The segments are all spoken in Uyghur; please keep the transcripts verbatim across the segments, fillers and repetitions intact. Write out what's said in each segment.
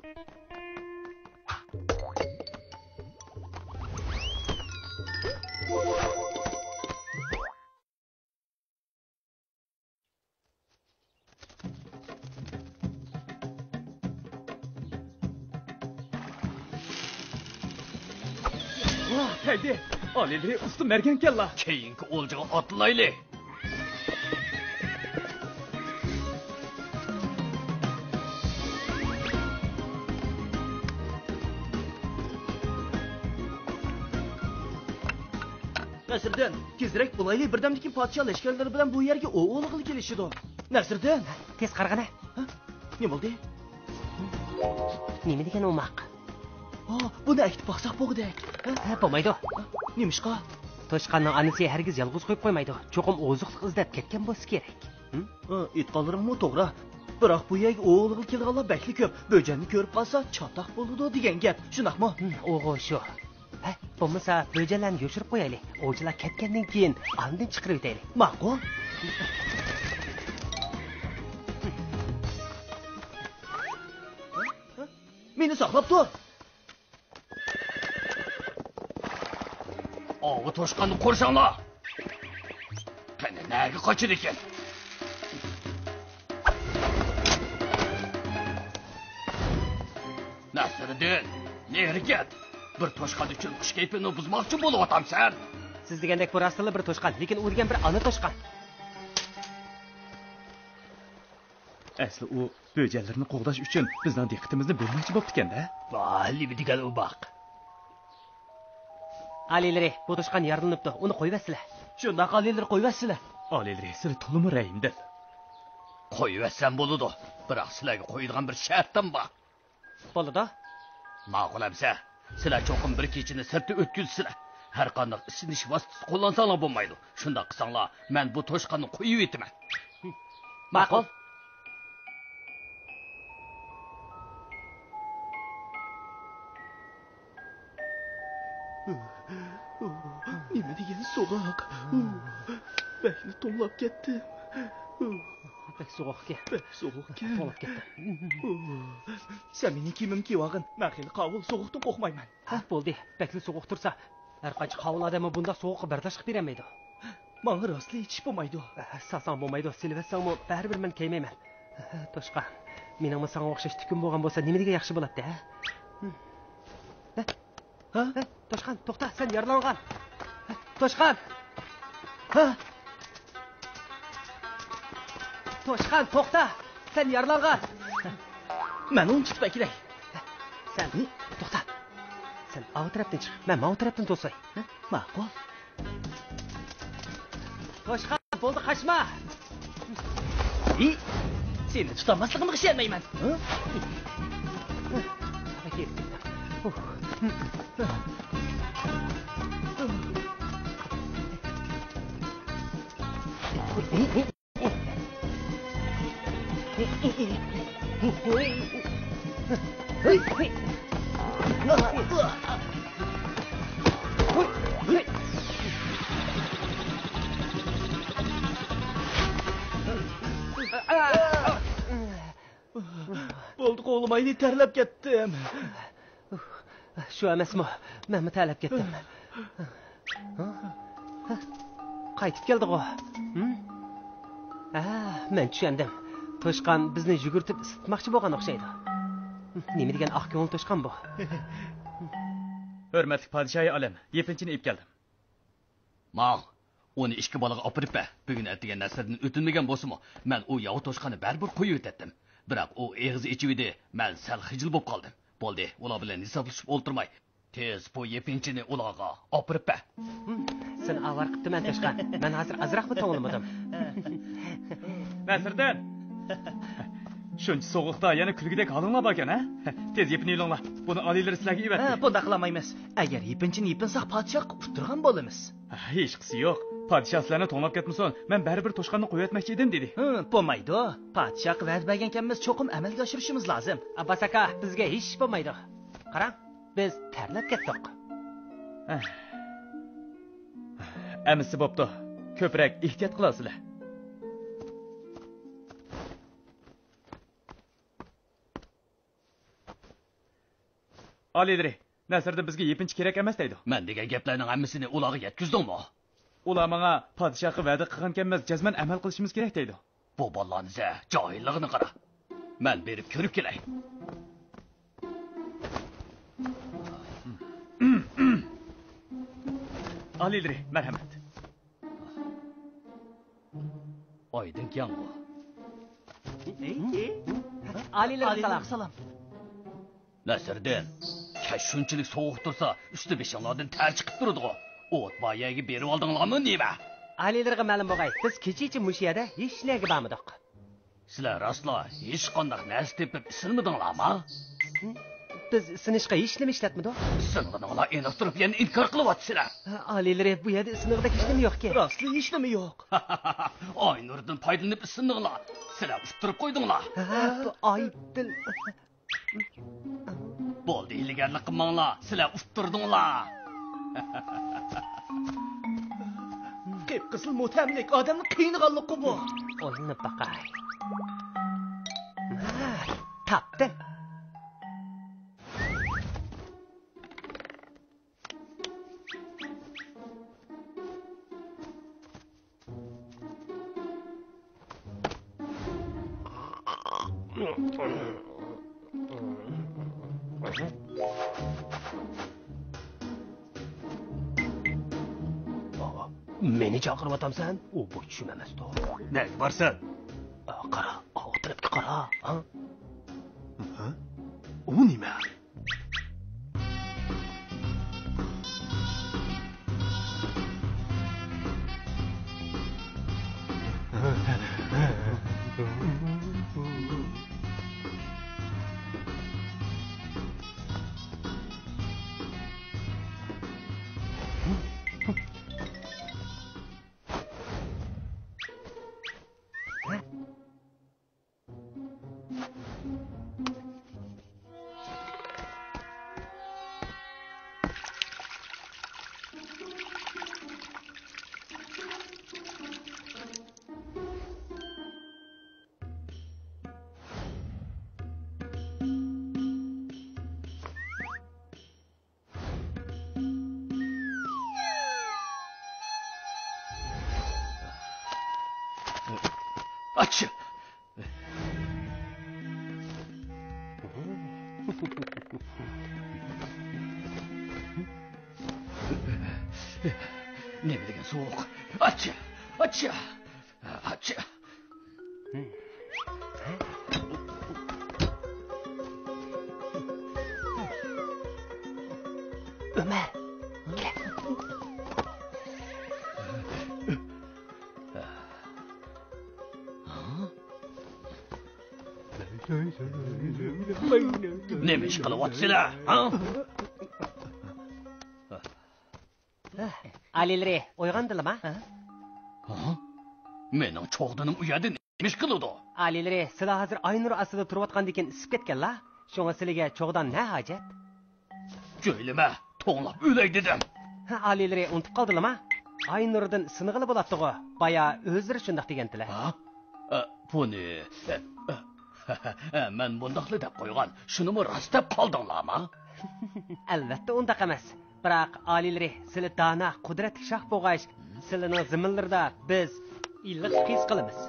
ۋاھ، تەگدى! ئالىيلىرى ئۇستا مەرگەنكەنلا! كېيىنكى ئولجىغا ئاتلايلى! نەسىردىن، تېزرەك بولايلى، بىردەمدىن كېيىن پادىشاھ لەشكەرلىرى بىلەن بۇ يەرگە ئوۋ ئوۋلىغىلى كېلىشىدۇ. نەسىردىن! تېز قارىغىنە. ھە؟ نېمە بولدى؟ نېمە دېگەن ئوماق؟ ھا، بۇنى ئەكىتىپ باقساق بولغۇدەك. ھە؟ ھە، بولمايدۇ. ھە؟ نېمىشقا؟ توشقاننىڭ ئانىسى ھەرگىز يالغۇز قويۇپ قويمايدۇ. چوقۇم ئوزۇقلۇق ئىزدەپ كەتكەن بولسا كېرەك. ھە؟ ھە، ئېيتقانلىرىڭمۇ توغرا. بىراق بۇ يەرگە ئوۋلىغىلى كېلىدىغانلار بەكلا كۆپ. بۆجەننى كۆرۈپ قالسا چاتاق بولىدۇ دېگەن گەپ. شۇنداقمۇ؟ ھىم، ئوغۇ شۇ. ھە، بولمىسا بۆجەنلەرنى يوشۇرۇپ قويايلى. ئوۋچىلار كەتكەندىن كېيىن ئاندىن چىقىرىۋېتەيلى. ماقۇل. مېنى ساقلاپ تۇر. ئاۋۇ توشقاننى قورشاڭلار! قېنى، نەگە قاچىدىكىن؟ نەسىردىن، نېرى كەت! بىر توشقان ئۈچۈن قىش كەيپىنى بۇزماقچى بولۇۋاتامسەن؟ سىز دېگەندەك بۇ راستتىنلا بىر توشقان، لېكىن ئۇ دېگەن بىر ئانا توشقان. ئەسلى ئۇ بۆجەنلىرىنى قوغداش ئۈچۈن بىزنىڭ دىققىتىمىزنى بۆلمەكچى بوپتىكەن-دە. ۋاھ، نېمە دېگەن ئوماق! ئالىيلىرى، بۇ توشقان يارىلىنىپتۇ، ئۇنى قويۇۋەتسىلە. شۇنداق، ئالىيلىرى، قويۇۋەتسىلە. ئالىيلىرى، سىلى تولىمۇ رەھىمدىل. قويۇۋەتسەم بولىدۇ، بىراق سىلەرگە قويىدىغان بىر شەرتىم بار. بولىدۇ. ماقۇل ئەمسە، سىلەر چوقۇم بىر كېچىنى سىرتتا ئۆتكۈزىسىلەر. ھەرقانداق ئىسسىنىش ۋاسىتىسى قوللانساڭلار بولمايدۇ. شۇنداق قىلساڭلار، مەن بۇ توشقاننى قويۇۋېتىمەن. ماقۇل. نېمە دېگەن سوغۇق. بەكلا توڭلاپ كەتتىم. بەك سوغۇقكەن. بەك سوغۇقكەن. توڭلاپ كەتتىم. سەن مېنىڭ كىيىمىمنى كىيىۋالغىن. مەن خېلى قاۋۇل، سوغۇقتىن قورقمايمەن. ھە، بولدى. بەكلا سوغۇق تۇرسا، ھەرقانچە قاۋۇل ئادەممۇ بۇنداق سوغۇققا بەرداشلىق بېرەلمەيدۇ. ماڭا راستلا ئېچىشقا بولمايدۇ. سالساڭ بولمايدۇ، سېلىۋەتسەڭمۇ بەرىبىر مەن كىيمەيمەن. توشقان، مېنىڭمۇ ساڭا ئوخشاش تۈكۈم بولغان بولسا نېمە دېگەن ياخشى بولاتتى، ھە؟ ھە؟ ھە؟ توشقان، توختا، سەن يارىلانغان. ھە؟ توشقان! ھە؟ توشقان، توختا، سەن يارىلانغان. مەن ئۇنى تۇتۇپ ئەكېلەي. سەن، توختا. سەن ئاۋۇ تەرەپتىن چىق، مەن ماۋۇ تەرەپتىن توساي. ھە؟ ماقۇل. توشقان، بولدى، قاچما! ھى! سېنى تۇتالماسلىقىمغا ئىشەنمەيمەن. ھە؟ بولدى، قوغلىمايلى، تەرلەپ كەتتىم. شۇ ئەمەسمۇ؟ مەنمۇ تەرلەپ كەتتىم. قايتىپ كەلدىغۇ. ھە، مەن چۈشەندىم. توشقان بىزنى يۈگۈرتۈپ ئىسسىتماقچى بولغان ئوخشايدۇ. نېمە دېگەن ئاق كۆڭۈل توشقان بۇ. ھۆرمەتلىك پادىشاھى ئالەم، يېپىنچىنى ئېلىپ كەلدىم. ماڭ، ئۇنى ئىككى بالىغا ئاپىرىپ بەر. بۈگۈن ئەتىگەن نەسىردىن ئۆتۈنمىگەن بولسىمۇ، مەن ئۇ ياۋا توشقاننى بەرىبىر قويۇۋېتەتتىم. بىراق ئۇ ئېغىز ئېچىۋىدى، مەن سەل خىجىل بولۇپ قالدىم. بولدى، ئۇلار بىلەن ھېسابلىشىپ ئولتۇرماي، تېز بۇ يېپىنچىنى ئۇلارغا ئاپىرىپ بەر. سېنى ئاۋارە قىپتىمەن، توشقان. مەن ھازىر ئازراقمۇ توڭلىمىدىم. نەسىردىن! شۇنچە سوغۇقتا يەنە كۈلگۈدەك ھالىڭلار باركەن، ھە؟ تېز يېپىنى ئېلىڭلار. بۇنى ئالىيلىرى سىلەرگە ئەۋەتتى. ھە، بۇنداق قىلالمايمىز. ئەگەر يېپىنچىنى يېپىنساق، پادىشاھقا ئۇتتۇرغان بولىمىز. ھېچقىسى يوق. پادىشاھ سىلەرنى توڭلاپ كەتمىسۇن. مەن بەرىبىر توشقاننى قويۇۋەتمەكچى ئىدىم، دېدى. ھە، بولمايدۇ. پادىشاھقا ۋەدە بەرگەنكەنمىز، چوقۇم ئەمەلگە ئاشۇرۇشىمىز لازىم. ئابباس ئاكا، بىزگە ھېچ ئىش بولمايدۇ. قاراڭ، بىز تەرلەپ كەتتۇق. ئەمىسە بوپتۇ. كۆپرەك ئېھتىيات قىلارسىلەر. ئالىيلىرى، نەسىردىن بىزگە يېپىنچا كېرەك ئەمەس دەيدۇ. مەن دېگەن گەپلەرنىڭ ھەممىسىنى ئۇلارغا يەتكۈزدۈڭمۇ؟ ئۇلار ماڭا پادىشاھقا ۋەدە قىلغانكەنمىز، جەزمەن ئەمەل قىلىشىمىز كېرەك دەيدۇ. بۇ بالىلارنى جاھىللىقىنى قارا. مەن بېرىپ كۆرۈپ كېلەي. ئالىيلىرى، مەرھەمەت. ئايدىڭ كەڭغۇ. ئالىيلىرىگە سالام. نەسىردىن، كەچ شۇنچىلىك سوغۇق تۇرسا، ئۈستى بېشىڭلاردىن تەر چىقىپ تۇرىدىغۇ. ئوت بار يەرگە بېرىۋالدىڭلارمۇ نېمە؟ ئالىيلىرىغا مەلۇم بولغاي، بىز كېچىچە مۇشۇ يەردە ھېچ نەگە بارمىدۇق. سىلەر راستلا ھېچقانداق نەرسە تېپىپ ئىسسىنمىدىڭلارمۇ؟ بىز ئىسسىنىشقا ھېچ نېمە ئىشلەتمىدۇق. ئىسسىنغىنىڭلار ئېنىق تۇرۇپ يەنە ئىنكار قىلىۋاتىسىلەر. ئالىيلىرى، بۇ يەردە ئىسسىنىدىغۇدەك ھېچ نېمە يوقكەن. راستلا ھېچ نېمە يوق. ئاي نۇرىدىن پايدىلىنىپ ئىسسىندىڭلار. سىلەر ئۇتتۇرۇپ قويدۇڭلار. ھە، بۇ ئايدىن. بولدى، ھىيلىگەرلىك قىلماڭلار، سىلەر ئۇتتۇردۇڭلار. قىپقىزىل مۇتەملىك ئادەمنى قىينىغانلىقى بۇ. ئويلىنىپ باقاي. ھە، تاپتىم. مېنى چاقىرىۋاتامسەن؟ ئۇ بۇ چۈشۈم ئەمەستۇ. نەگە بارسەن؟ قارا، ئۇ تەرەپكە قارا. ھە؟ ئۇ نېمە؟ ئاچچىق! نېمە دېگەن سوغۇق! ئاچچىق! ئاچچىق! ئاچچىق! ئۆمەر! نېمە ئىش قىلىۋاتىسىلەر، ھە؟ ئالىيلىرى، ئويغاندىلىما؟ ھە؟ مېنىڭ چوغدىنىم ئۇ يەردە نېمە ئىش قىلىدۇ؟ ئالىيلىرى، سىلەر ھازىر ئاي نۇرى ئاستىدا تۇرۇۋاتقاندىكىن ئىسسىپ كەتكەنلا. شۇڭا سىلىگە چوغدان نە ھاجەت؟ جۆيلىمە، توڭلاپ ئۆلەي دېدىم. ھە، ئالىيلىرى ئۇنتۇپ قالدىلىما؟ ئاي نۇرىدىن سىنىغىلى بولاتتىغۇ، بايا ئۆزلىرى شۇنداق دېگەنتىلە. ھە؟ ئە، بۇنى، ئە، ئە، مەن مۇنداقلا دەپ قويغان، شۇنىمۇ راست دەپ قالدىڭلارما؟ ئەلۋەتتە ئۇنداق ئەمەس. بىراق، ئالىيلىرى، سىلى دانا، قۇدرەتلىك شاھ بولغاچ، سىلىنىڭ زېمىنلىرىدا بىز ئىللىق ھېس قىلىمىز.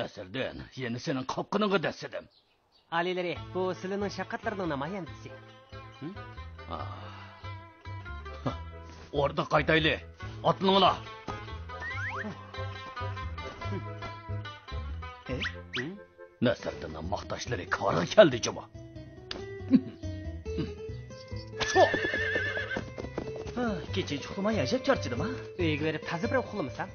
نەسىردىن، يەنە سېنىڭ قاپقىنىڭغا دەسسىدىم. ئالىيلىرى، بۇ سىلىنىڭ شەپقەتلىرىنىڭ نامايەندىسى. ھىم؟ ئا. ئوردا قايتايلى. ئاتلىنىڭلار. ھىم؟ نەسىردىننىڭ ماختاشلىرى كارغا كەلدى جۇمۇ. ھا، كېچىچە ئۇخلىماي ئەجەب چارچىدىم ھا. ئۆيگە بېرىپ تازا بىر ئۇخلىمىسام.